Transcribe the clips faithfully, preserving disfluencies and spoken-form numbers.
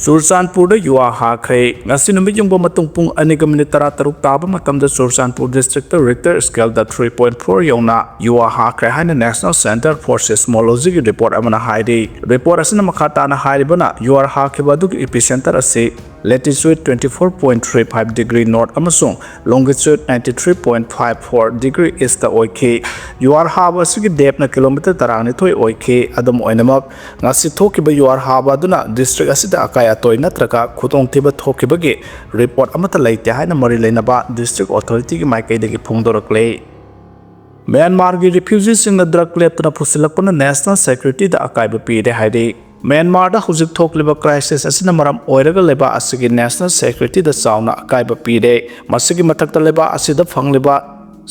ꯆꯨꯔꯆꯥꯟꯄꯨꯔꯗ U ꯑꯥꯔ ꯍꯥꯈ꯭ꯔꯦ꯫ ꯉꯁꯤ ꯅꯨꯃꯤꯠ ꯌꯨꯡꯕ ꯃꯇꯨꯡ ꯄꯨꯡ ꯑꯅꯤꯒ ꯃꯤꯅꯤꯠ ꯇꯔꯥ ꯇꯔꯨꯛ ꯇꯥꯕ ꯃꯇꯝꯗ ꯆꯨꯔꯆꯥꯟꯄꯨꯔ ꯗꯤꯁꯇ꯭ꯔꯤꯛꯇ ꯔꯤꯛꯇꯔ ꯁ꯭ꯀꯦꯜꯗ ꯊ꯭ꯔꯤ ꯄꯣꯏꯟ ꯐꯣꯔ ꯌꯧꯅ ꯌꯨ ꯑꯥꯔ ꯍꯥꯈ꯭ꯔꯦ ꯍꯥꯏꯅ National Centre for Seismologyꯒꯤ ꯔꯤꯄꯣꯔꯠ ꯑꯃꯅ ꯍꯥꯏꯔꯤ꯫ ꯔꯤꯄꯣꯔꯠ ꯑꯁꯤꯅ ꯃꯈꯥ ꯇꯥꯅ ꯍꯥꯏꯔꯤꯕꯅ, ꯌꯨ ꯑꯥꯔ ꯍꯥꯈꯤꯕ ꯑꯗꯨꯒꯤ ꯏꯄꯤꯁꯦꯟꯇꯔ ꯑꯁꯤ latitude twenty four point three five degree north ꯑꯃꯁꯨꯡ longitude ninety three point five four degree eastꯇ ꯑꯣꯏꯈꯤ꯫ ꯌꯨ ꯑꯥꯔ ꯍꯥꯕ ꯑꯁꯤꯒꯤ ꯗꯦꯞꯅ ꯀꯤꯂꯣꯃꯤꯇꯔ ꯇꯔꯥꯅꯤꯊꯣꯏ ꯑꯣꯏꯈꯤ꯫ ꯑꯗꯨꯝ ꯑꯣꯏꯅꯃꯛ, ꯉꯁꯤ ꯊꯣꯛꯈꯤꯕ ꯌꯨ ꯑꯥꯔ ꯍꯥꯕ ꯑꯗꯨꯅ ꯗꯤꯁꯇ꯭ꯔꯤꯛ ꯑꯁꯤꯗ ꯑꯀꯥꯏ ꯑꯇꯣꯏ ꯅꯠꯇ꯭ꯔꯒ ꯈꯨꯗꯣꯡꯊꯤꯕ ꯊꯣꯛꯈꯤꯕꯒꯤ ꯔꯤꯄꯣꯔꯠ ꯑꯃꯠꯇ ꯂꯩꯇꯦ ꯍꯥꯏꯅ ꯃꯔꯤ ꯂꯩꯅꯕ ꯗꯤꯁꯇ꯭ꯔꯤꯛ ꯑꯣꯊꯣꯔꯤꯇꯤꯒꯤ ꯃꯥꯏꯀꯩꯗꯒꯤ ꯐꯣꯡꯗꯣꯔꯛꯂꯦ꯫ ꯃ꯭ꯌꯥꯟꯃꯥꯔꯒꯤ ꯔꯤꯐ꯭ꯌꯨꯖꯤꯁꯤꯡꯅ ꯗ꯭ꯔꯒ ꯂꯦꯞꯇꯅ ꯄꯨꯁꯤꯜꯂꯛꯄꯅ ꯅꯦꯁꯅꯦꯜ ꯁꯦꯀ꯭ꯌꯨꯔꯤꯇꯤꯗ ꯑꯀꯥꯏꯕ ꯄꯤꯔꯦ ꯍꯥꯏꯔꯤ꯫ ꯃ꯭ꯌꯥꯟꯃꯥꯔꯗ ꯍꯧꯖꯤꯛ ꯊꯣꯛꯂꯤꯕ ꯀ꯭ꯔꯥꯏꯁꯤꯁ ꯑꯁꯤꯅ ꯃꯔꯝ ꯑꯣꯏꯔꯒ ꯂꯩꯕꯥꯛ ꯑꯁꯤꯒꯤ ꯅꯦꯁꯅꯦꯜ ꯁꯦꯀ꯭ꯌꯨꯔꯤꯇꯤꯗ ꯆꯥꯎꯅ ꯑꯀꯥꯏꯕ ꯄꯤꯔꯦ꯫ ꯃꯁꯤꯒꯤ ꯃꯊꯛꯇ ꯂꯩꯕꯥꯛ ꯑꯁꯤꯗ ꯐꯪꯂꯤꯕ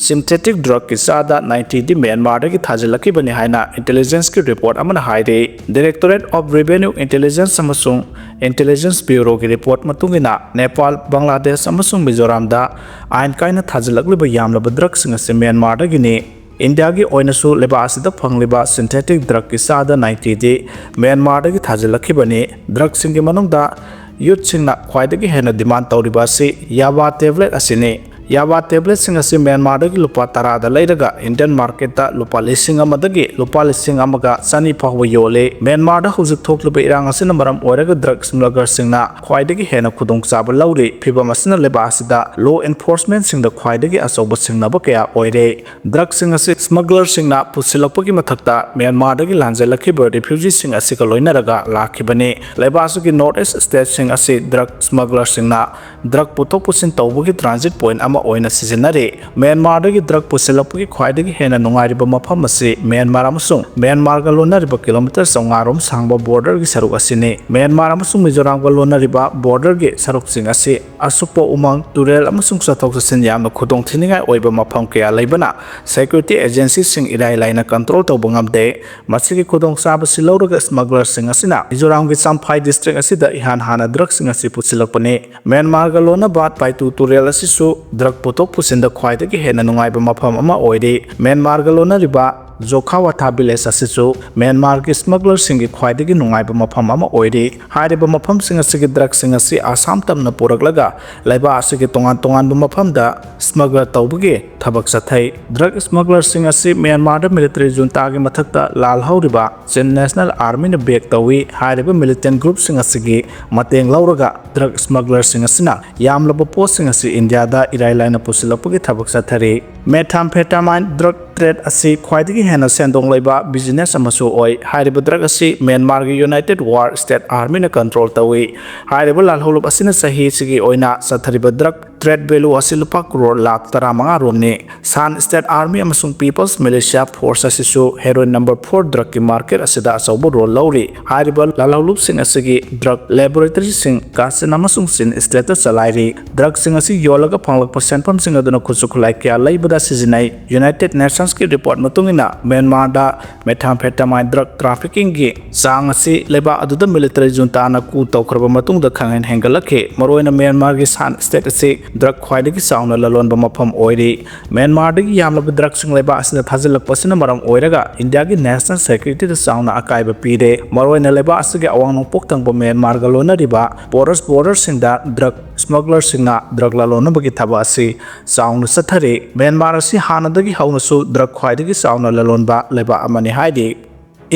ꯁꯤꯟꯊꯦꯇꯤꯛ ꯗ꯭ꯔꯒꯀꯤ ꯆꯥꯗ ꯅꯥꯏꯟꯇꯤꯗꯤ ꯃ꯭ꯌꯥꯟꯃꯥꯔꯗꯒꯤ ꯊꯥꯖꯤꯜꯂꯛꯈꯤꯕꯅꯤ ꯍꯥꯏꯅ ꯏꯟꯇꯦꯂꯤꯖꯦꯟꯁꯀꯤ ꯔꯤꯄꯣꯔꯠ ꯑꯃꯅ ꯍꯥꯏꯔꯤ꯫ Directorate of Revenue Intelligence ꯑꯃꯁꯨꯡ Intelligence Bureauꯒꯤ ꯔꯤꯄꯣꯔꯠ ꯃꯇꯨꯡ ꯏꯟꯅ, ꯅꯦꯄꯥꯜ, ꯕꯪꯒ꯭ꯂꯥꯗꯦꯁ ꯑꯃꯁꯨꯡ ꯃꯤꯖꯣꯔꯥꯝꯗ ꯑꯥꯏꯟ ꯀꯥꯏꯅ ꯊꯥꯖꯤꯜꯂꯛꯂꯤꯕ ꯌꯥꯝꯂꯕ ꯗ꯭ꯔꯒꯁꯤꯡ ꯑꯁꯤ ꯃ꯭ꯌꯥꯟꯃꯥꯔꯗꯒꯤꯅꯤ꯫ ꯏꯟꯗꯤꯌꯥꯒꯤ ꯑꯣꯏꯅꯁꯨ ꯂꯩꯕꯥꯛ ꯑꯁꯤꯗ ꯐꯪꯂꯤꯕ ꯁꯤꯟꯊꯦꯇꯤꯛ ꯗ꯭ꯔꯒꯀꯤ ꯆꯥꯗ ꯅꯥꯏꯟꯇꯤꯗꯤ ꯃ꯭ꯌꯥꯟꯃꯥꯔꯗꯒꯤ ꯊꯥꯖꯤꯜꯂꯛꯈꯤꯕꯅꯤ꯫ ꯗ꯭ꯔꯒꯁꯤꯡꯒꯤ ꯃꯅꯨꯡꯗ ꯌꯨꯠꯁꯤꯡꯅ ꯈ꯭ꯋꯥꯏꯗꯒꯤ ꯍꯦꯟꯅ ꯗꯤꯃꯥꯟ ꯇꯧꯔꯤꯕ ꯑꯁꯤ ꯌꯥꯕꯥ ꯇꯦꯕ꯭ꯂꯦꯠ ꯑꯁꯤꯅꯤ꯫ ꯌꯥꯕꯥ ꯇꯦꯕ꯭ꯂꯦꯠꯁꯤꯡ ꯑꯁꯤ ꯃ꯭ꯌꯥꯟꯃꯥꯔꯗꯒꯤ ꯂꯨꯄꯥ ꯇꯔꯥꯗ ꯂꯩꯔꯒ ꯏꯟꯗꯤꯌꯟ ꯃꯥꯔꯀꯦꯠꯇ ꯂꯨꯄꯥ ꯂꯤꯁꯤꯡ ꯑꯃꯗꯒꯤ ꯂꯨꯄꯥ ꯂꯤꯁꯤꯡ ꯑꯃꯒ ꯆꯅꯤ ꯐꯥꯎꯕ ꯌꯣꯜꯂꯤ꯫ ꯃ꯭ꯌꯥꯟꯃꯥꯔꯗ ꯍꯧꯖꯤꯛ ꯊꯣꯛꯂꯤꯕ ꯏꯔꯥꯡ ꯑꯁꯤꯅ ꯃꯔꯝ ꯑꯣꯏꯔꯒ ꯗ꯭ꯔꯒ ꯁ꯭ꯃꯒꯂꯔꯁꯤꯡꯅ ꯈ꯭ꯋꯥꯏꯗꯒꯤ ꯍꯦꯟꯅ ꯈꯨꯗꯣꯡꯆꯥꯕ ꯂꯧꯔꯤ꯫ ꯐꯤꯚꯝ ꯑꯁꯤꯅ ꯂꯩꯕꯥꯛ ꯑꯁꯤꯗ ꯂꯣ ꯑꯦꯟꯐꯣꯔꯁꯃꯦꯟꯠꯁꯤꯡꯗ ꯈ꯭ꯋꯥꯏꯗꯒꯤ ꯑꯆꯧꯕ ꯁꯤꯡꯅꯕ ꯀꯌꯥ ꯑꯣꯏꯔꯦ꯫ ꯗ꯭ꯔꯒꯁꯤꯡ ꯑꯁꯤ ꯁ꯭ꯃꯒꯂꯔꯁꯤꯡꯅ ꯄꯨꯁꯤꯜꯂꯛꯄꯒꯤ ꯃꯊꯛꯇ ꯃ꯭ꯌꯥꯟꯃꯥꯔꯗꯒꯤ ꯂꯥꯟꯖꯦꯜꯂꯛꯈꯤꯕ ꯔꯤꯐ꯭ꯌꯨꯖꯤꯁꯤꯡ ꯑꯁꯤꯒ ꯂꯣꯏꯅꯔꯒ ꯂꯥꯛꯈꯤꯕꯅꯤ꯫ ꯂꯩꯕꯥꯛ ꯑꯁꯤꯒꯤ ꯅꯣꯔꯠ ꯏꯁ ꯁ꯭ꯇꯦꯠꯁꯤꯡ ꯑꯁꯤ ꯗ꯭ꯔꯒ ꯁ꯭ꯃꯒꯂꯔꯁꯤꯡꯅ ꯗ꯭ꯔꯒ ꯄꯨꯊꯣꯛ ꯄꯨꯁꯤꯟ ꯇꯧꯕꯒꯤ ꯇ꯭ꯔꯥꯟꯖꯤꯠ ꯄꯣꯏꯟꯠ ꯑꯃ ꯑꯣꯏꯅ ꯁꯤꯖꯤꯟꯅꯔꯤ꯫ ꯃ꯭ꯌꯥꯟꯃꯥꯔꯗꯒꯤ ꯗ꯭ꯔꯒ ꯄꯨꯁꯤꯜꯂꯛꯄꯒꯤ ꯈ꯭ꯋꯥꯏꯗꯒꯤ ꯍꯦꯟꯅ ꯅꯨꯡꯉꯥꯏꯔꯤꯕ ꯃꯐꯝ ꯑꯁꯤ ꯃ꯭ꯌꯥꯟꯃꯥꯔ ꯑꯃꯁꯨꯡ ꯃ꯭ꯌꯥꯟꯃꯥꯔꯒ ꯂꯣꯟꯅꯔꯤꯕ ꯀꯤꯂꯣꯃꯤꯇꯔ ꯆꯥꯝꯃꯉꯥ ꯔꯣꯝ ꯁꯥꯡꯕ ꯕꯣꯔꯗꯔꯒꯤ ꯁꯔꯨꯛ ꯑꯁꯤꯅꯤ꯫ ꯃ꯭ꯌꯥꯟꯃꯥꯔ ꯑꯃꯁꯨꯡ ꯃꯤꯖꯣꯔꯥꯝꯒ ꯂꯣꯟꯅꯔꯤꯕ ꯕꯣꯔꯗꯔꯒꯤ ꯁꯔꯨꯛꯁꯤꯡ ꯑꯁꯤ ꯑꯁꯨꯞꯄ ꯎꯃꯪ, ꯇꯨꯔꯦꯜ ꯑꯃꯁꯨꯡ ꯆꯠꯊꯣꯛ ꯆꯠꯁꯤꯟ ꯌꯥꯝꯅ ꯈꯨꯗꯣꯡꯊꯤꯅꯤꯡꯉꯥꯏ ꯑꯣꯏꯕ ꯃꯐꯝ ꯀꯌꯥ ꯂꯩꯕꯅ ꯁꯦꯀ꯭ꯌꯨꯔꯤꯇꯤ ꯑꯦꯖꯦꯟꯁꯤꯁꯤꯡ ꯏꯔꯥꯏ ꯂꯥꯏꯅ ꯀꯟꯇ꯭ꯔꯣꯜ ꯇꯧꯕ ꯉꯝꯗꯦ꯫ ꯃꯁꯤꯒꯤ ꯈꯨꯗꯣꯡꯆꯥꯕꯁꯤ ꯂꯧꯔꯒ ꯁ꯭ꯃꯒꯂꯔꯁꯤꯡ ꯑꯁꯤꯅ ꯃꯤꯖꯣꯔꯥꯝꯒꯤ ꯆꯝꯐꯥꯏ ꯗꯤꯁꯇ꯭ꯔꯤꯛ ꯑꯁꯤꯗ ꯏꯍꯥꯟ ꯍꯥꯟꯅ ꯗ꯭ꯔꯒꯁꯤꯡ ꯑꯁꯤ ꯄꯨꯁꯤꯜꯂꯛꯄꯅꯤ꯫ ꯃ꯭ꯌꯥꯟꯃꯥꯔꯒ ꯂꯣꯟꯅꯕ ꯄꯥꯏꯇꯨ ꯇꯨꯔꯦꯜ ꯑꯁꯤꯁꯨ ꯗ꯭ꯔꯒ ꯄꯨꯊꯣꯛ ꯄꯨꯁꯤꯟꯗ ꯈ꯭ꯋꯥꯏꯗꯒꯤ ꯍꯦꯟꯅ ꯅꯨꯡꯉꯥꯏꯕ ꯃꯐꯝ ꯑꯃ ꯑꯣꯏꯔꯤ꯫ ꯃ꯭ꯌꯥꯟꯃꯥꯔꯒ ꯂꯣꯟꯅꯔꯤꯕ ꯖꯣꯈꯥꯋꯥꯊꯥ ꯚꯤꯂꯦꯖ ꯑꯁꯤꯁꯨ ꯃ꯭ꯌꯥꯟꯃꯥꯔꯒꯤ ꯁ꯭ꯃꯒꯂꯔꯁꯤꯡꯒꯤ ꯈ꯭ꯋꯥꯏꯗꯒꯤ ꯅꯨꯡꯉꯥꯏꯕ ꯃꯐꯝ ꯑꯃ ꯑꯣꯏꯔꯤ꯫ ꯍꯥꯏꯔꯤꯕ ꯃꯐꯝꯁꯤꯡ ꯑꯁꯤꯒꯤ ꯗ꯭ꯔꯒꯁꯤꯡ ꯑꯁꯤ ꯑꯁꯥꯝ ꯇꯝꯅ ꯄꯨꯔꯛꯂꯒ ꯂꯩꯕꯥꯛ ꯑꯁꯤꯒꯤ ꯇꯣꯉꯥꯟ ꯇꯣꯉꯥꯟꯕ ꯃꯐꯝꯗ ꯁ꯭ꯃꯒꯂꯔ ꯇꯧꯕꯒꯤ ꯊꯕꯛ ꯆꯠꯊꯩ꯫ ꯗ꯭ꯔꯒ ꯁ꯭ꯃꯒꯂꯔꯁꯤꯡ ꯑꯁꯤ ꯃ꯭ꯌꯥꯟꯃꯥꯔꯗ ꯃꯤꯂꯤꯇꯔꯤ ꯖꯨꯟꯇꯥꯒꯤ ꯃꯊꯛꯇ ꯂꯥꯜꯍꯧꯔꯤꯕ ꯆꯤꯟ ꯅꯦꯁꯅꯦꯜ ꯑꯥꯔꯃꯤꯅ ꯕꯦꯛ ꯇꯧꯏ꯫ ꯍꯥꯏꯔꯤꯕ ꯃꯤꯂꯤꯇꯦꯟ ꯒ꯭ꯔꯨꯞꯁꯤꯡ ꯑꯁꯤꯒꯤ ꯃꯇꯦꯡ ꯂꯧꯔꯒ ꯗ꯭ꯔꯒ ꯁ꯭ꯃꯒꯂꯔꯁꯤꯡ ꯑꯁꯤꯅ ꯌꯥꯝꯂꯕ ꯄꯣꯠꯁꯤꯡ ꯑꯁꯤ ꯏꯟꯗꯤꯌꯥꯗ ꯏꯔꯥꯏ ꯂꯥꯏꯅ ꯄꯨꯁꯤꯜꯂꯛꯄꯒꯤ ꯊꯕꯛ ꯆꯠꯊꯔꯤ꯫ ꯃꯦꯊꯥꯝꯐꯦꯇꯥꯃꯥꯏꯟ ꯗ꯭ꯔꯒ ꯇ꯭ꯔꯦꯗ ꯑꯁꯤ ꯈ꯭ꯋꯥꯏꯗꯒꯤ ꯍꯦꯟꯅ ꯁꯦꯟꯗꯣꯡ ꯂꯩꯕ ꯕꯤꯖꯤꯅꯦꯁ ꯑꯃꯁꯨ ꯑꯣꯏ꯫ ꯍꯥꯏꯔꯤꯕ ꯗ꯭ꯔꯒ ꯑꯁꯤ ꯃ꯭ꯌꯥꯟꯃꯥꯔꯒꯤ ꯌꯨꯅꯥꯏꯇꯦꯗ ꯋꯥꯔ ꯁ꯭ꯇꯦꯠ ꯑꯥꯔꯃꯤꯅ ꯀꯟꯇ꯭ꯔꯣꯜ ꯇꯧꯏ꯫ ꯍꯥꯏꯔꯤꯕ ꯂꯥꯜꯍꯧꯂꯨꯞ ꯑꯁꯤꯅ ꯆꯍꯤ ꯑꯁꯤꯒꯤ ꯑꯣꯏꯅ ꯆꯠꯊꯔꯤꯕ ꯗ꯭ꯔꯒ ꯇ꯭ꯔꯦꯗ ꯚꯦꯂꯨ ꯑꯁꯤ ꯂꯨꯄꯥ ꯀ꯭ꯔꯣꯔ ꯂꯥꯈ ꯇꯔꯥꯃꯉꯥ ꯔꯣꯝꯅꯤ꯫ ꯁꯥꯟ ꯁ꯭ꯇꯦꯠ ꯑꯥꯔꯃꯤ ꯑꯃꯁꯨꯡ ꯄꯤꯄꯜꯁ ꯃꯤꯂꯤꯁꯤꯌꯥ ꯐꯣꯔꯁ ꯑꯁꯤꯁꯨ ꯍꯦꯔꯣꯏꯟ ꯅꯝꯕꯔ ꯐꯣꯔ ꯗ꯭ꯔꯒꯀꯤ ꯃꯥꯔꯀꯦꯠ ꯑꯁꯤꯗ ꯑꯆꯧꯕ ꯔꯣꯜ ꯂꯧꯔꯤ꯫ ꯍꯥꯏꯔꯤꯕ ꯂꯥꯜꯍꯧꯂꯨꯞꯁꯤꯡ ꯑꯁꯤꯒꯤ ꯗ꯭ꯔꯒ ꯂꯦꯕꯣꯔꯦꯇꯔꯤꯁꯤꯡ ꯀꯥꯆꯤꯟ ꯑꯃꯁꯨꯡ ꯆꯤꯟ ꯁ꯭ꯇꯦꯠꯇ ꯆꯂꯥꯏꯔꯤ꯫ ꯗ꯭ꯔꯒꯁꯤꯡ ꯑꯁꯤ ꯌꯣꯜꯂꯒ ꯐꯪꯂꯛꯄ ꯁꯦꯟꯐꯝꯁꯤꯡ ꯑꯗꯨꯅ ꯈꯨꯠꯁꯨ ꯈꯨꯠꯂꯥꯏ ꯀꯌꯥ ꯂꯩꯕꯗ ꯁꯤꯖꯤꯟꯅꯩ꯫ ꯌꯨꯅꯥꯏꯇꯦꯗ ꯅꯦꯁꯟꯁꯀꯤ ꯔꯤꯄꯣꯔꯠ ꯃꯇꯨꯡ ꯏꯟꯅ, ꯃ꯭ꯌꯥꯟꯃꯥꯔꯗ ꯃꯦꯊꯥꯝꯐꯦꯇꯥꯃꯥꯏꯟ ꯗ꯭ꯔꯒ ꯇ꯭ꯔꯥꯐꯤꯀꯤꯡꯒꯤ ꯆꯥꯡ ꯑꯁꯤ ꯂꯩꯕꯥꯛ ꯑꯗꯨꯗ ꯃꯤꯂꯤꯇꯔꯤ ꯖꯨꯟꯇꯥꯅ ꯀꯨ ꯇꯧꯈ꯭ꯔꯕ ꯃꯇꯨꯡꯗ ꯈꯪꯍꯦꯟ ꯍꯦꯟꯒꯠꯂꯛꯈꯤ꯫ ꯃꯔꯨꯑꯣꯏꯅ ꯃ꯭ꯌꯥꯟꯃꯥꯔꯒꯤ ꯁꯥꯟ ꯁ꯭ꯇꯦꯠ ꯑꯁꯤ ꯗ꯭ꯔꯒ ꯈ꯭ꯋꯥꯏꯗꯒꯤ ꯆꯥꯎꯅ ꯂꯂꯣꯟꯕ ꯃꯐꯝ ꯑꯣꯏꯔꯤ꯫ ꯃ꯭ꯌꯥꯟꯃꯥꯔꯗꯒꯤ ꯌꯥꯝꯂꯕ ꯗ꯭ꯔꯒꯁꯤꯡ ꯂꯩꯕꯥꯛ ꯑꯁꯤꯗ ꯊꯥꯖꯤꯜꯂꯛꯄ ꯑꯁꯤꯅ ꯃꯔꯝ ꯑꯣꯏꯔꯒ ꯏꯟꯗꯤꯌꯥꯒꯤ ꯅꯦꯁꯅꯦꯜ ꯁꯦꯀ꯭ꯌꯨꯔꯤꯇꯤꯗ ꯆꯥꯎꯅ ꯑꯀꯥꯏꯕ ꯄꯤꯔꯦ꯫ ꯃꯔꯨꯑꯣꯏꯅ ꯂꯩꯕꯥꯛ ꯑꯁꯤꯒꯤ ꯑꯋꯥꯡ ꯅꯣꯡꯄꯣꯛ ꯊꯪꯕ ꯃ꯭ꯌꯥꯟꯃꯥꯔꯒ ꯂꯣꯟꯅꯔꯤꯕ ꯄꯣꯔꯁ ꯕꯣꯔꯗꯔꯁꯤꯡꯗ ꯗ꯭ꯔꯒ ꯁ꯭ꯃꯒꯂꯔꯁꯤꯡꯅ ꯗ꯭ꯔꯒ ꯂꯂꯣꯟꯅꯕꯒꯤ ꯊꯕꯛ ꯑꯁꯤ ꯆꯥꯎꯅ ꯆꯠꯊꯔꯤ꯫ ꯃ꯭ꯌꯥꯟꯃꯥꯔ ꯑꯁꯤ ꯍꯥꯟꯅꯗꯒꯤ ꯍꯧꯅꯁꯨ ꯗ꯭ꯔꯒ ꯈ꯭ꯋꯥꯏꯗꯒꯤ ꯆꯥꯎꯅ ꯂꯂꯣꯟꯕ ꯂꯩꯕꯥꯛ ꯑꯃꯅꯤ ꯍꯥꯏꯔꯤ꯫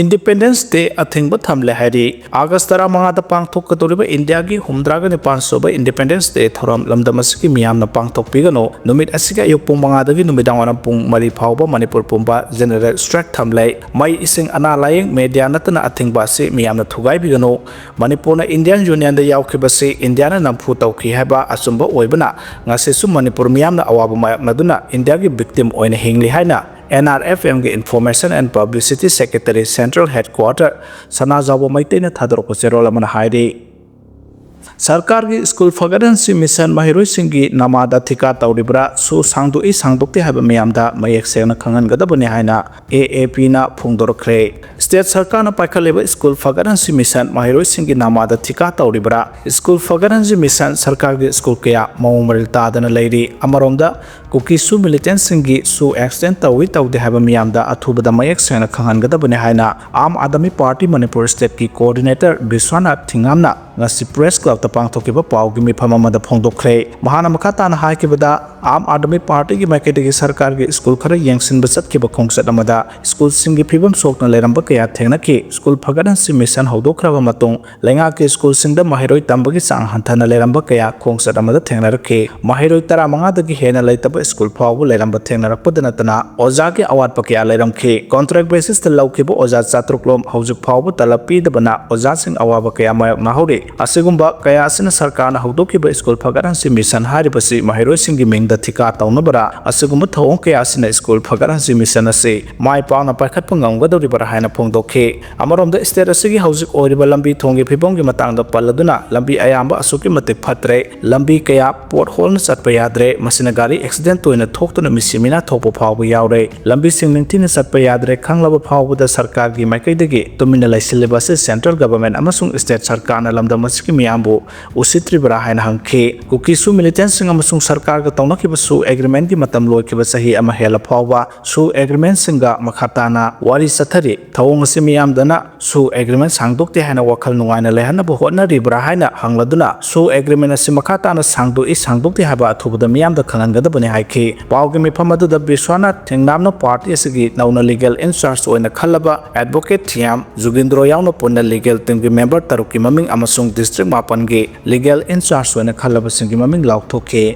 ꯏꯟꯗꯤꯄꯦꯟꯗꯦꯟꯁ ꯗꯦ ꯑꯊꯤꯡꯕ ꯊꯝꯂꯦ ꯍꯥꯏꯔꯤ꯫ ꯑꯥꯒꯁ ꯇꯔꯥꯃꯉꯥꯗ ꯄꯥꯡꯊꯣꯛꯀꯗꯧꯔꯤꯕ ꯏꯟꯗꯤꯌꯥꯒꯤ ꯍꯨꯝꯗ꯭ꯔꯥꯒ ꯅꯤꯄꯥꯟ ꯁꯨꯕ ꯏꯟꯗꯤꯄꯦꯟꯗꯦꯟꯁ ꯗꯦ ꯊꯧꯔꯝ ꯂꯝꯗꯝ ꯑꯁꯤꯒꯤ ꯃꯤꯌꯥꯝꯅ ꯄꯥꯡꯊꯣꯛꯄꯤꯒꯅꯨ꯫ ꯅꯨꯃꯤꯠ ꯑꯁꯤꯒꯤ ꯑꯌꯨꯛ ꯄꯨꯡ ꯃꯉꯥꯗꯒꯤ ꯅꯨꯃꯤꯗꯥꯡ ꯋꯥꯏꯔꯝ ꯄꯨꯡ ꯃꯔꯤ ꯐꯥꯎꯕ ꯃꯅꯤꯄꯨꯔ ꯄꯨꯝꯕ ꯖꯦꯅꯔꯦꯜ ꯁ꯭ꯇ꯭ꯔꯥꯏꯛ ꯊꯝꯂꯦ꯫ ꯃꯩ, ꯏꯁꯤꯡ, ꯑꯅꯥ ꯂꯥꯌꯦꯡ, ꯃꯦꯗꯤꯌꯥ ꯅꯠꯇꯅ ꯑꯊꯤꯡꯕ ꯑꯁꯤ ꯃꯤꯌꯥꯝꯅ ꯊꯨꯒꯥꯏꯕꯤꯒꯅꯨ꯫ ꯃꯅꯤꯄꯨꯔꯅ ꯏꯟꯗꯤꯌꯥꯟ ꯌꯨꯅꯤꯌꯟꯗ ꯌꯥꯎꯈꯤꯕꯁꯤ ꯏꯟꯗꯤꯌꯥꯅ ꯅꯝꯐꯨ ꯇꯧꯈꯤ ꯍꯥꯏꯕ ꯑꯆꯨꯝꯕ ꯑꯣꯏꯕꯅ, ꯉꯁꯤꯁꯨ ꯃꯅꯤꯄꯨꯔ ꯃꯤꯌꯥꯝꯅ ꯑꯋꯥꯕ ꯃꯥꯌꯣꯛꯅꯗꯨꯅ ꯏꯟꯗꯤꯌꯥꯒꯤ ꯚꯤꯛꯇꯤꯝ ꯑꯣꯏꯅ ꯍꯤꯡꯂꯤ ꯍꯥꯏꯅ ꯑꯦꯟ ꯑꯥꯔ ꯑꯦꯐ ꯑꯦꯝꯒꯤ Information and Publicity Secretary, Central Headquarter, ꯁꯅꯥꯖꯥꯎꯕ ꯃꯩꯇꯩꯅ ꯊꯥꯗꯣꯔꯛꯄ ꯆꯦꯔꯣꯜ ꯑꯃꯅ ꯍꯥꯏꯔꯤ꯫ ꯁꯔꯀꯥꯔꯒꯤ ꯁ꯭ꯀꯨꯜ ꯐꯒꯠꯍꯟꯁꯤ ꯃꯤꯁꯟ ꯃꯍꯩꯔꯣꯏꯁꯤꯡꯒꯤ ꯅꯃꯥꯗ ꯊꯤꯀꯥ ꯇꯧꯔꯤꯕ꯭ꯔꯥ, ꯁꯨ ꯁꯥꯡꯗꯣꯛꯏ ꯁꯥꯡꯗꯣꯛꯇꯦ ꯍꯥꯏꯕ ꯃꯤꯌꯥꯝꯗ ꯃꯌꯦꯛ ꯁꯦꯡꯅ ꯈꯪꯍꯟꯒꯗꯕꯅꯤ ꯍꯥꯏꯅ ꯑꯦ ꯑꯦ ꯄꯤꯅ ꯐꯣꯡꯗꯣꯔꯛꯈ꯭ꯔꯦ꯫ ꯁ꯭ꯇꯦꯠ ꯁꯔꯀꯥꯔꯅ ꯄꯥꯏꯈꯠꯂꯤꯕ ꯁ꯭ꯀꯨꯜ ꯐꯒꯠꯍꯟꯁꯤ ꯃꯤꯁꯟ ꯃꯍꯩꯔꯣꯏꯁꯤꯡꯒꯤ ꯅꯃꯥꯗ ꯊꯤꯀꯥ ꯇꯧꯔꯤꯕ꯭ꯔꯥ? ꯁ꯭ꯀꯨꯜ ꯐꯒꯠꯍꯟꯁꯤ ꯃꯤꯁꯟ ꯁꯔꯀꯥꯔꯒꯤ ꯁ꯭ꯀꯨꯜ ꯀꯌꯥ ꯃꯑꯣꯡ ꯃꯔꯤꯜ ꯇꯥꯗꯅ ꯂꯩꯔꯤ꯫ ꯑꯃꯔꯣꯝꯗ ꯀꯨꯀꯤ ꯁꯨ ꯃꯤꯂꯤꯇꯦꯟꯁꯤꯡꯒꯤ ꯁꯨ ꯑꯦꯛꯁꯇꯦꯟ ꯇꯧꯏ ꯇꯧꯗꯦ ꯍꯥꯏꯕ ꯃꯤꯌꯥꯝꯗ ꯑꯊꯨꯕꯗ ꯃꯌꯦꯛ ꯁꯦꯡꯅ ꯈꯪꯍꯟꯒꯗꯕꯅꯤ ꯍꯥꯏꯅ ꯑꯥꯝ ꯑꯥꯗꯃꯤ ꯄꯥꯔꯇꯤ ꯃꯅꯤꯄꯨꯔ ꯁ꯭ꯇꯦꯠꯀꯤ ꯀꯣꯑꯣꯔꯗꯤꯅꯦꯇꯔ ꯕꯤꯁ꯭ꯋꯥꯅꯥꯊ ꯊꯤꯉꯥꯝꯅ ꯉꯁꯤ ꯄ꯭ꯔꯦꯁ ꯀ꯭ꯂꯕꯇ ꯄꯥꯡꯊꯣꯛꯈꯤꯕ ꯄꯥꯎꯒꯤ ꯃꯤꯐꯝ ꯑꯃꯗ ꯐꯣꯡꯗꯣꯛꯈ꯭ꯔꯦ꯫ ꯃꯍꯥꯛꯅ ꯃꯈꯥ ꯇꯥꯅ ꯍꯥꯏꯈꯤꯕꯗ, ꯑꯥꯝ ꯑꯥꯗꯃꯤ ꯄꯥꯔꯇꯤꯒꯤ ꯃꯥꯏꯀꯩꯗꯒꯤ ꯁꯔꯀꯥꯔꯒꯤ ꯁ꯭ꯀꯨꯜ ꯈꯔ ꯌꯦꯡꯁꯤꯟꯕ ꯆꯠꯈꯤꯕ ꯈꯣꯡꯆꯠ ꯑꯃꯗ ꯁ꯭ꯀꯨꯜꯁꯤꯡꯒꯤ ꯐꯤꯕꯝ ꯁꯣꯛꯅ ꯂꯩꯔꯝꯕ ꯀꯌꯥ ꯊꯦꯡꯅꯈꯤ꯫ ꯁ꯭ꯀꯨꯜ ꯐꯒꯠꯍꯟꯁꯤ ꯃꯤꯁꯟ ꯍꯧꯗꯣꯛꯈ꯭ꯔꯕ ꯃꯇꯨꯡ ꯂꯩꯉꯥꯛꯀꯤ ꯁ꯭ꯀꯨꯜꯁꯤꯡꯗ ꯃꯍꯩꯔꯣꯏ ꯇꯝꯕꯒꯤ ꯆꯥꯡ ꯍꯟꯊꯅ ꯂꯩꯔꯝꯕ ꯀꯌꯥ ꯈꯣꯡꯆꯠ ꯑꯃꯗ ꯊꯦꯡꯅꯔꯛꯈꯤ꯫ ꯃꯍꯩꯔꯣꯏ ꯇꯔꯥꯃꯉꯥꯗꯒꯤ ꯍꯦꯟꯅ ꯂꯩꯇꯕ ꯁ꯭ꯀꯨꯜ ꯐꯥꯎꯕ ꯂꯩꯔꯝꯕ ꯊꯦꯡꯅꯔꯛꯄꯗ ꯅꯠꯇꯅ ꯑꯣꯖꯥꯒꯤ ꯑꯋꯥꯠꯄ ꯀꯌꯥ ꯂꯩꯔꯝꯈꯤ꯫ ꯀꯣꯟꯇ꯭ꯔꯦꯛ ꯕꯦꯁꯤꯁꯇ ꯂꯧꯈꯤꯕ ꯑꯣꯖꯥ ꯆꯥꯇ꯭ꯔꯨꯛ ꯂꯣꯝ ꯍꯧꯖꯤꯛ ꯐꯥꯎꯕ ꯇꯂꯕ ꯄꯤꯗꯕꯅ ꯑꯣꯖꯥꯁꯤꯡ ꯑꯋꯥꯕ ꯀꯌꯥ ꯃꯥꯌꯣꯛꯅꯍꯧꯔꯤ꯫ ꯑꯁꯤꯒꯨꯝꯕ ꯀꯌꯥ ꯑꯁꯤꯅ ꯁꯔꯀꯥꯔꯅ ꯍꯧꯗꯣꯛꯈꯤꯕ ꯁ꯭ꯀꯨꯜ ꯐꯒꯠꯍꯟꯁꯤ ꯃꯤꯁꯟ ꯍꯥꯏꯔꯤꯕꯁꯤ ꯃꯍꯩꯔꯣꯏꯁꯤꯡꯒꯤ ꯃꯤꯡꯗ ꯊꯤꯀꯥ ꯇꯧꯅꯕꯔꯥ? ꯑꯁꯤꯒꯨꯝꯕ ꯊꯧꯑꯣꯡ ꯀꯌꯥ ꯑꯁꯤꯅ ꯁ꯭ꯀꯨꯜ ꯐꯒꯠꯍꯟꯁꯤ ꯃꯤꯁꯟ ꯑꯁꯤ ꯃꯥꯏ ꯄꯥꯛꯅ ꯄꯥꯏꯈꯠꯄ ꯉꯝꯒꯗꯧꯔꯤꯕꯔꯥ ꯍꯥꯏꯅ ꯐꯣꯡꯗꯣꯛꯈꯤ꯫ ꯑꯃꯔꯣꯝꯗ, ꯁ꯭ꯇꯦꯠ ꯑꯁꯤꯒꯤ ꯍꯧꯖꯤꯛ ꯑꯣꯏꯔꯤꯕ ꯂꯝꯕꯤ ꯊꯣꯡꯒꯤ ꯐꯤꯕꯝꯒꯤ ꯃꯇꯥꯡꯗ ꯄꯜꯂꯗꯨꯅ, ꯂꯝꯕꯤ ꯑꯌꯥꯝꯕ ꯑꯁꯨꯛꯀꯤ ꯃꯇꯤꯛ ꯐꯠꯇ꯭ꯔꯦ, ꯂꯝꯕꯤ ꯀꯌꯥ ꯄꯣꯠ ꯍꯣꯜꯅ ꯆꯠꯄ ꯌꯥꯗ꯭ꯔꯦ, ꯃꯁꯤꯅ ꯒꯥꯔꯤ ꯑꯦꯛꯁꯤꯗꯦꯟ ꯇꯣꯏꯅ ꯊꯣꯛꯇꯨꯅ ꯃꯤꯁꯤ ꯃꯤꯅꯥ ꯊꯣꯛꯄ ꯐꯥꯎꯕ ꯌꯥꯎꯔꯦ, ꯂꯝꯕꯤꯁꯤꯡ ꯅꯤꯡꯊꯤꯅ ꯆꯠꯄ ꯌꯥꯗ꯭ꯔꯦ ꯈꯪꯂꯕ ꯐꯥꯎꯕꯗ ꯁꯔꯀꯥꯔꯒꯤ ꯃꯥꯏꯀꯩꯗꯒꯤ ꯇꯨꯃꯤꯟꯅ ꯂꯩꯁꯤꯜꯂꯤꯕ ꯑꯁꯤ ꯁꯦꯟꯇ꯭ꯔꯦꯜ ꯒꯚꯔꯟꯃꯦꯟꯠ ꯑꯃꯁꯨꯡ ꯁ꯭ꯇꯦꯠ ꯁꯔꯀꯥꯔꯅ ꯂꯝꯗꯝ ꯑꯁꯤꯒꯤ ꯃꯤꯌꯥꯝꯕꯨ ꯎꯁꯤꯠꯇ꯭ꯔꯤꯕ꯭ꯔꯥ ꯍꯥꯏꯅ ꯍꯪꯈꯤ꯫ ꯀꯨꯀꯤ ꯁꯨ ꯃꯤꯂꯤꯇꯦꯟꯠꯁꯤꯡ ꯑꯃꯁꯨꯡ ꯁꯔꯀꯥꯔꯒ ꯇꯧꯅꯈꯤꯕ ꯁꯨ ꯑꯦꯒ꯭ꯔꯤꯃꯦꯟꯠꯀꯤ ꯃꯇꯝ ꯂꯣꯏꯈꯤꯕ ꯆꯍꯤ ꯑꯃ ꯍꯦꯜꯂ ꯐꯥꯎꯕ ꯁꯨ ꯑꯦꯒ꯭ꯔꯤꯃꯦꯟꯠꯁꯤꯡꯒ ꯃꯈꯥ ꯇꯥꯅ ꯋꯥꯔꯤ ꯆꯠꯊꯔꯤ꯫ ꯊꯧꯑꯣꯡ ꯑꯁꯤ ꯃꯤꯌꯥꯝꯗꯅ ꯁꯨ ꯑꯦꯒ꯭ꯔꯤꯃꯦꯟꯠ ꯁꯥꯡꯗꯣꯛꯇꯦ ꯍꯥꯏꯅ ꯋꯥꯈꯜ ꯅꯨꯡꯉꯥꯏꯅ ꯂꯩꯍꯟꯅꯕ ꯍꯣꯠꯅꯔꯤꯕ꯭ꯔꯥ ꯍꯥꯏꯅ ꯍꯪꯂꯗꯨꯅ, ꯁꯨ ꯑꯦꯒ꯭ꯔꯤꯃꯦꯟꯠ ꯑꯁꯤ ꯃꯈꯥ ꯇꯥꯅ ꯁꯥꯡꯗꯣꯛꯏ ꯁꯥꯡꯗꯣꯛꯇꯦ ꯍꯥꯏꯕ ꯑꯊꯨꯕꯗ ꯃꯤꯌꯥꯝꯗ ꯈꯪꯍꯟꯒꯗꯕꯅꯤ ꯍꯥꯏꯈꯤ꯫ ꯄꯥꯎꯒꯤ ꯃꯤꯐꯝ ꯑꯗꯨꯗ ꯕꯤꯁ꯭ꯋꯥꯅꯥꯊ ꯊꯦꯡꯅꯥꯝꯅ ꯄꯥꯔꯇꯤ ꯑꯁꯤꯒꯤ ꯅꯧꯅ ꯂꯤꯒꯦꯜ ꯏꯟꯆꯥꯔꯖ ꯑꯣꯏꯅ ꯈꯜꯂꯕ ꯑꯦꯗꯚꯣꯀꯦꯠ ꯊꯤꯌꯥꯝ ꯖꯨꯒꯤꯟꯗ꯭ꯔꯣ ꯌꯥꯎꯅ ꯄꯨꯟꯅ ꯂꯤꯒꯦꯜ ꯇꯤꯝꯒꯤ ꯃꯦꯝꯕꯔ ꯇꯔꯨꯛꯀꯤ ꯃꯃꯤꯡ ꯑꯃꯁꯨꯡ ꯗꯤꯁꯇ꯭ꯔꯤꯛ ꯃꯥꯄꯟꯒꯤ ꯂꯤꯒꯦꯜ ꯏꯟꯆꯥꯔꯖ ꯑꯣꯏꯅ ꯈꯜꯂꯕꯁꯤꯡꯒꯤ ꯃꯃꯤꯡ ꯂꯥꯎꯊꯣꯛꯈꯤ꯫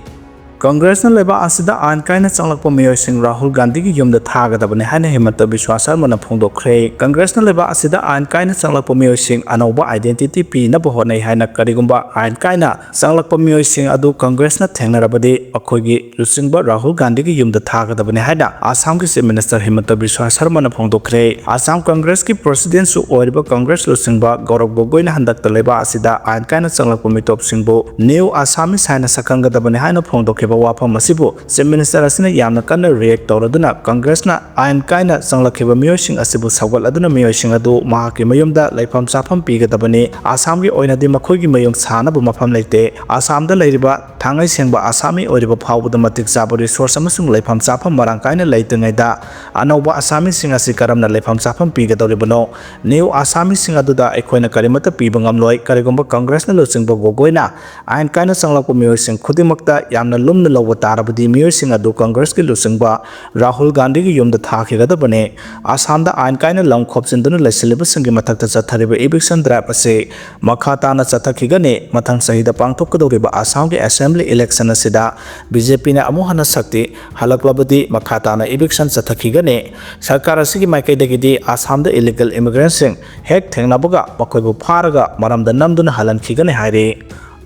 ꯀꯪꯒ꯭ꯔꯦꯁꯅ ꯂꯩꯕꯥꯛ ꯑꯁꯤꯗ ꯑꯥꯏꯟ ꯀꯥꯏꯅ ꯆꯪꯂꯛꯄ ꯃꯤꯑꯣꯏꯁꯤꯡ ꯔꯥꯍꯨꯜ ꯒꯥꯟꯙꯤꯒꯤ ꯌꯨꯝꯗ ꯊꯥꯒꯗꯕꯅꯤ ꯍꯥꯏꯅ ꯍꯤꯃꯟꯇ ꯕꯤꯁ꯭ꯋꯥ ꯁꯔꯃꯅ ꯐꯣꯡꯗꯣꯛꯈ꯭ꯔꯦ꯫ ꯀꯪꯒ꯭ꯔꯦꯁꯅ ꯂꯩꯕꯥꯛ ꯑꯁꯤꯗ ꯑꯥꯏꯟ ꯀꯥꯏꯅ ꯆꯪꯂꯛꯄ ꯃꯤꯑꯣꯏꯁꯤꯡ ꯑꯅꯧꯕ ꯑꯥꯏꯗꯦꯟꯇꯤꯇꯤ ꯄꯤꯅꯕ ꯍꯣꯠꯅꯩ ꯍꯥꯏꯅ, ꯀꯔꯤꯒꯨꯝꯕ ꯑꯥꯏꯟ ꯀꯥꯏꯅ ꯆꯪꯂꯛꯄ ꯃꯤꯑꯣꯏꯁꯤꯡ ꯑꯗꯨ ꯀꯪꯒ꯭ꯔꯦꯁꯅ ꯊꯦꯡꯅꯔꯕꯗꯤ, ꯑꯩꯈꯣꯏꯒꯤ ꯂꯨꯆꯤꯡꯕ ꯔꯥꯍꯨꯜ ꯒꯥꯟꯙꯤꯒꯤ ꯌꯨꯝꯗ ꯊꯥꯒꯗꯕꯅꯤ ꯍꯥꯏꯅ ꯑꯁꯥꯝꯒꯤ ꯆꯤꯐ ꯃꯤꯅꯤꯁꯇꯔ ꯍꯤꯃꯟꯇ ꯕꯤꯁ꯭ꯋꯥ ꯁꯔꯃꯅ ꯐꯣꯡꯗꯣꯛꯈ꯭ꯔꯦ꯫ ꯑꯁꯥꯝ ꯀꯪꯒ꯭ꯔꯦꯁꯀꯤ ꯄ꯭ꯔꯁꯤꯗꯦꯟꯠꯁꯨ ꯑꯣꯏꯔꯤꯕ ꯀꯪꯒ꯭ꯔꯦꯁ ꯂꯨꯆꯤꯡꯕ ꯒꯧꯔꯕ ꯒꯣꯒꯣꯏꯅ ꯍꯟꯗꯛꯇ ꯂꯩꯕꯥꯛ ꯑꯁꯤꯗ ꯑꯥꯏꯟ ꯀꯥꯏꯅ ꯆꯪꯂꯛꯄ ꯃꯤꯇꯣꯞꯁꯤꯡꯕꯨ ꯅ꯭ꯌꯨ ꯑꯁꯥꯃꯤꯁ ꯍꯥꯏꯅ ꯁꯛꯈꯪꯒꯗꯕꯅꯤ ꯍꯥꯏꯅ ꯐꯣꯡꯗꯣꯛꯈꯤ꯫ ꯋꯥꯐꯝ ꯑꯁꯤꯕꯨ Chief Minister ꯑꯁꯤꯅ ꯌꯥꯝꯅ ꯀꯟꯅ react ꯇꯧꯔꯗꯨꯅ, ꯀꯪꯒ꯭ꯔꯦꯁꯅ ꯑꯥꯏꯟ ꯀꯥꯏꯅ ꯆꯪꯂꯛꯈꯤꯕ ꯃꯤꯑꯣꯏꯁꯤꯡ ꯑꯁꯤꯕꯨ ꯁꯧꯒꯠꯂꯗꯨꯅ ꯃꯤꯑꯣꯏꯁꯤꯡ ꯑꯗꯨ ꯃꯍꯥꯛꯀꯤ ꯃꯌꯨꯝꯗ ꯂꯩꯐꯝ ꯆꯥꯐꯝ ꯄꯤꯒꯗꯕꯅꯤ꯫ ꯑꯁꯥꯝꯒꯤ ꯑꯣꯏꯅꯗꯤ ꯃꯈꯣꯏꯒꯤ ꯃꯌꯨꯝ ꯁꯥꯅꯕ ꯃꯐꯝ ꯂꯩꯇꯦ꯫ ꯑꯁꯥꯝꯗ ꯂꯩꯔꯤꯕ ꯊꯥꯡꯉꯩ ꯁꯦꯡꯕ ꯑꯁꯥꯃꯤ ꯑꯣꯏꯔꯤꯕ ꯐꯥꯎꯕꯗ ꯃꯇꯤꯛ ꯆꯥꯕ resource ꯑꯃꯁꯨꯡ ꯂꯩꯐꯝ ꯆꯥꯐꯝ ꯃꯔꯥꯡ ꯀꯥꯏꯅ ꯂꯩꯇ꯭ꯔꯤꯉꯩꯗ, ꯑꯅꯧꯕ ꯑꯁꯥꯃꯤꯁꯤꯡ ꯑꯁꯤ ꯀꯔꯝꯅ ꯂꯩꯐꯝ ꯆꯥꯐꯝ ꯄꯤꯒꯗꯧꯔꯤꯕꯅꯣ? New ꯑꯁꯥꯃꯤꯁꯤꯡ ꯑꯗꯨꯗ ꯑꯩꯈꯣꯏꯅ ꯀꯔꯤꯃꯠꯇ ꯄꯤꯕ ꯉꯝꯂꯣꯏ꯫ ꯀꯔꯤꯒꯨꯝꯕ ꯀꯪꯒ꯭ꯔꯦꯁꯅ ꯂꯨꯆꯤꯡꯕ ꯒꯣꯒꯣꯏꯅ ꯑꯥꯏꯟ ꯀꯥꯏꯅ ꯆꯪꯂꯛꯄ ꯃꯤꯑꯣꯏꯁꯤꯡ ꯈꯨꯗꯤꯡꯃꯛꯇ ꯌꯥꯝꯅ ꯂꯨꯝꯅ ꯂꯧꯕ ꯇꯥꯔꯕꯗꯤ, ꯃꯤꯑꯣꯏꯁꯤꯡ ꯑꯗꯨ ꯀꯪꯒ꯭ꯔꯦꯁꯀꯤ ꯂꯨꯆꯤꯡꯕ ꯔꯥꯍꯨꯜ ꯒꯥꯟꯙꯤꯒꯤ ꯌꯨꯝꯗ ꯊꯥꯈꯤꯒꯗꯕꯅꯤ꯫ ꯑꯁꯥꯝꯗ ꯑꯥꯏꯟ ꯀꯥꯏꯅ ꯂꯝ ꯈꯣꯞꯆꯤꯟꯗꯨꯅ ꯂꯩꯁꯤꯜꯂꯤꯕꯁꯤꯡꯒꯤ ꯃꯊꯛꯇ ꯆꯠꯊꯔꯤꯕ eviction drive ꯑꯁꯤ ꯃꯈꯥ ꯇꯥꯅ ꯆꯠꯊꯈꯤꯒꯅꯤ꯫ ꯃꯊꯪ ꯆꯍꯤꯗ ꯄꯥꯡꯊꯣꯛꯀꯗꯧꯔꯤꯕ ꯑꯁꯥꯝꯒꯤ assembly election ꯑꯁꯤꯗ BJPꯅ ꯑꯃꯨꯛ ꯍꯟꯅ ꯁꯛꯇꯤ ꯍꯜꯂꯛꯂꯕꯗꯤ, ꯃꯈꯥ ꯇꯥꯅ eviction ꯆꯠꯊꯈꯤꯒꯅꯤ꯫ ꯁꯔꯀꯥꯔ ꯑꯁꯤꯒꯤ ꯃꯥꯏꯀꯩꯗꯒꯤꯗꯤ ꯑꯁꯥꯝꯗ illegal immigrantꯁꯤꯡ ꯍꯦꯛ ꯊꯦꯡꯅꯕꯒ ꯃꯈꯣꯏꯕꯨ ꯐꯥꯔꯒ ꯃꯔꯝꯗ ꯅꯝꯗꯨꯅ ꯍꯜꯍꯟꯈꯤꯒꯅꯤ ꯍꯥꯏꯔꯤ꯫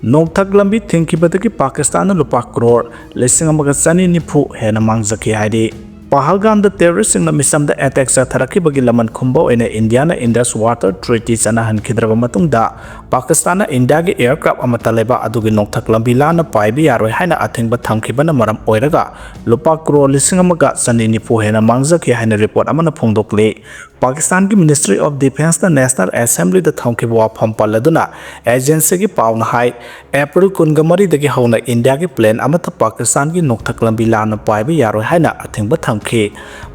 ꯅꯣꯡꯊꯛ ꯂꯝꯕꯤ ꯊꯤꯡꯈꯤꯕꯗꯒꯤ ꯄꯥꯀꯤꯁꯇꯥꯟꯅ ꯂꯨꯄꯥ ꯀ꯭ꯔꯣꯔ ꯂꯤꯁꯤꯡ ꯑꯃꯒ ꯆꯅꯤ ꯅꯤꯐꯨ ꯍꯦꯟꯅ ꯃꯥꯡꯖꯈꯤ ꯍꯥꯏꯔꯤ꯫ ꯄꯍꯜꯒꯥꯝꯗ terroristꯁꯤꯡꯅ ꯃꯤꯆꯝꯗ attack ꯆꯠꯊꯔꯛꯈꯤꯕꯒꯤ ꯂꯃꯟ ꯈꯨꯝꯕ ꯑꯣꯏꯅ ꯏꯟꯗꯤꯌꯥꯅ Indus Water Treaty ꯆꯠꯅꯍꯟꯈꯤꯗ꯭ꯔꯕ ꯃꯇꯨꯡꯗ, ꯄꯥꯀꯤꯁꯇꯥꯟꯅ ꯏꯟꯗꯤꯌꯥꯒꯤ aircraft ꯑꯃꯠꯇ ꯂꯩꯕꯥꯛ ꯑꯗꯨꯒꯤ ꯅꯣꯡꯊꯛ ꯂꯝꯕꯤ ꯂꯥꯟꯅ ꯄꯥꯏꯕ ꯌꯥꯔꯣꯏ ꯍꯥꯏꯅ ꯑꯊꯤꯡꯕ ꯊꯝꯈꯤꯕꯅ ꯃꯔꯝ ꯑꯣꯏꯔꯒ ꯂꯨꯄꯥ ꯀ꯭ꯔꯣꯔ ꯂꯤꯁꯤꯡ ꯑꯃꯒ ꯆꯅꯤ ꯅꯤꯐꯨ ꯍꯦꯟꯅ ꯃꯥꯡꯖꯈꯤ ꯍꯥꯏꯅ report ꯑꯃꯅ ꯐꯣꯡꯗꯣꯛꯂꯤ꯫ ꯄꯥꯀꯤꯁꯇꯥꯟꯒꯤ Ministry of Defenceꯅ National Assemblyꯗ ꯊꯝꯈꯤꯕ ꯋꯥꯐꯝ ꯄꯜꯂꯗꯨꯅ agencyꯒꯤ ꯄꯥꯎꯅ ꯍꯥꯏ, April ꯀꯨꯟꯒ ꯃꯔꯤꯗꯒꯤ ꯍꯧꯅ ꯏꯟꯗꯤꯌꯥꯒꯤ plane ꯑꯃꯠꯇ ꯄꯥꯀꯤꯁꯇꯥꯟꯒꯤ ꯅꯣꯡꯊꯛ ꯂꯝꯕꯤ ꯂꯥꯟꯅ ꯄꯥꯏꯕ ꯌꯥꯔꯣꯏ ꯍꯥꯏꯅ ꯑꯊꯤꯡꯕ ꯊꯝꯈꯤ꯫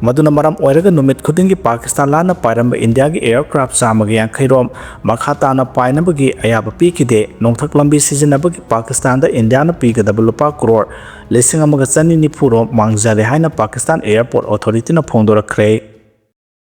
ꯃꯗꯨꯅ ꯃꯔꯝ ꯑꯣꯏꯔꯒ ꯅꯨꯃꯤꯠ ꯈꯨꯗꯤꯡꯒꯤ ꯄꯥꯀꯤꯁꯇꯥꯟ ꯂꯥꯟꯅ ꯄꯥꯏꯔꯝꯕ ꯏꯟꯗꯤꯌꯥꯒꯤ aircraft ꯆꯥꯝꯃꯒ ꯌꯥꯡꯈꯩ ꯔꯣꯝ ꯃꯈꯥ ꯇꯥꯅ ꯄꯥꯏꯅꯕꯒꯤ ꯑꯌꯥꯕ ꯄꯤꯈꯤꯗꯦ꯫ ꯅꯣꯡꯊꯛ ꯂꯝꯕꯤ ꯁꯤꯖꯤꯟꯅꯕꯒꯤ ꯄꯥꯀꯤꯁꯇꯥꯟꯗ ꯏꯟꯗꯤꯌꯥꯅ ꯄꯤꯒꯗꯕ ꯂꯨꯄꯥ ꯀ꯭ꯔꯣꯔ ꯂꯤꯁꯤꯡ ꯑꯃꯒ ꯆꯅꯤ ꯅꯤꯐꯨ ꯔꯣꯝ ꯃꯥꯡꯖꯔꯦ ꯍꯥꯏꯅ ꯄꯥꯀꯤꯁꯇꯥꯟ Airport Authorityꯅ ꯐꯣꯡꯗꯣꯔꯛꯈ꯭ꯔꯦ꯫